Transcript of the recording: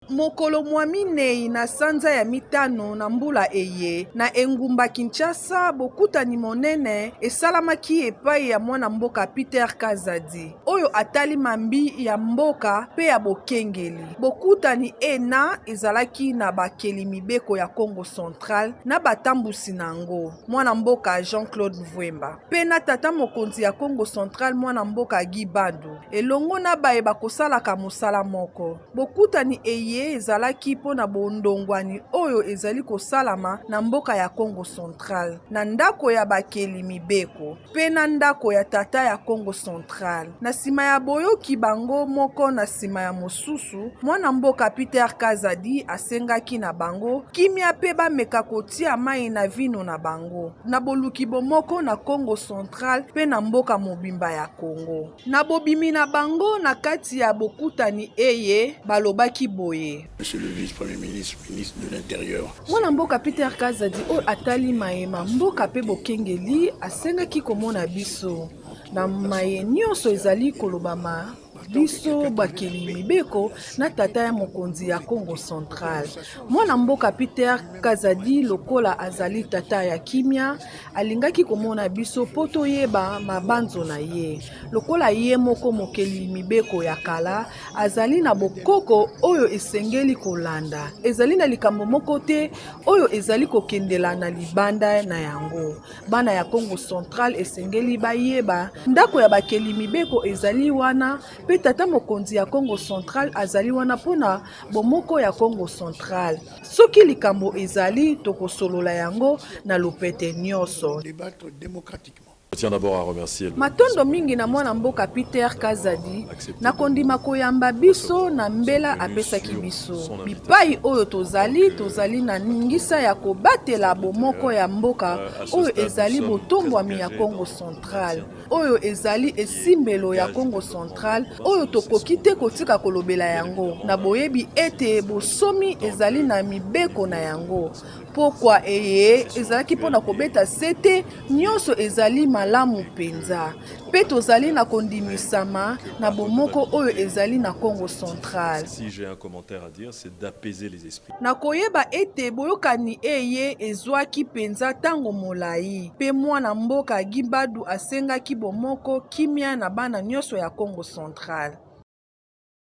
Mokolo mwa minei na sanza ya mitano na mbula eye, na engumba Kinshasa, bokutani monene esalamaki epai ya mwana mboka Peter Kazadi, oyo atali mambi ya mboka mpe ya bokengeli. Bokutani ena ezalaki na bakeli mibeko ya Kongo Central na batambusi na yango, mwana mboka Jean-Claude Mvuemba mpe na tata mokonzi ya Kongo Central mwana mboka Guy Bandu, elongo na baye bakosalaka mosala moko. Bokutani eye ezalaki mpo na bondongwani oyo ezali kosalama na mboka ya Kongo Central, na ndako ya bakeli mibeko mpe na ndako ya tata ya Kongo Central. Na sima ya boyoki bango moko na sima ya mosusu, mwana mboka Peter Kazadi asengaki na bango kimia mpe bameka kotia mayi na vino na bango na boluki bomoko na Kongo Central mpe na mboka mobimba ya Kongo. Na bobimi na bango na kati ya bokutani eye, balobaki boye. Monsieur le vice-premier ministre, ministre de l'Intérieur. Mwana mboka Peter Kazadi oyo atali maye ma mboka mpe bokengeli asengaki komona biso na maye nionso ezali kolobama biso bakeli mibeko na tata ya mokonzi ya Kongo Central. Mwana mboka Peter Kazadi lokola azali tata ya kimia, alingaki komona biso mpo toyeba mabanzo na ye. Lokola ye moko mokeli mibeko ya kala, azali na bokoko oyo esengeli kolanda. Ezali na likambo moko te oyo ezali kokendela na libanda na yango. Bana ya Kongo Central esengeli bayeba ndako ya bakeli mibeko ezali wana mpe tata mokonzi ya Kongo Central azali wana mpo na bomoko ya Kongo Central. Soki likambo ezali, tokosolola yango na lopete nioso. Matondo mingi na mwana mboka Peter Kazadi na kondima koyamba biso na mbela apesaki biso. Bipayi oyo tozali, tozali na ningisa ya kobatela bomoko ya mboka oyo ezali botombwami ya Kongo Central. Oyo ezali esimbelo ya Kongo Central oyo tokoki te kotika kolobela yango, na boyebi ete bosomi ezali na mibeko na yango. Pokwa eye ezalaki mpo na kobeta sete, nyonso ezali malamu mpenza, mpe tozali na kondimisama na bomoko oyo ezali na Kongo Central. Na koyeba ete boyokani eye ezwaki mpenza tango molayi, mpe mwana mboka Guy Bandu asengaki bomoko, kimia na bana nionso ya Kongo Central.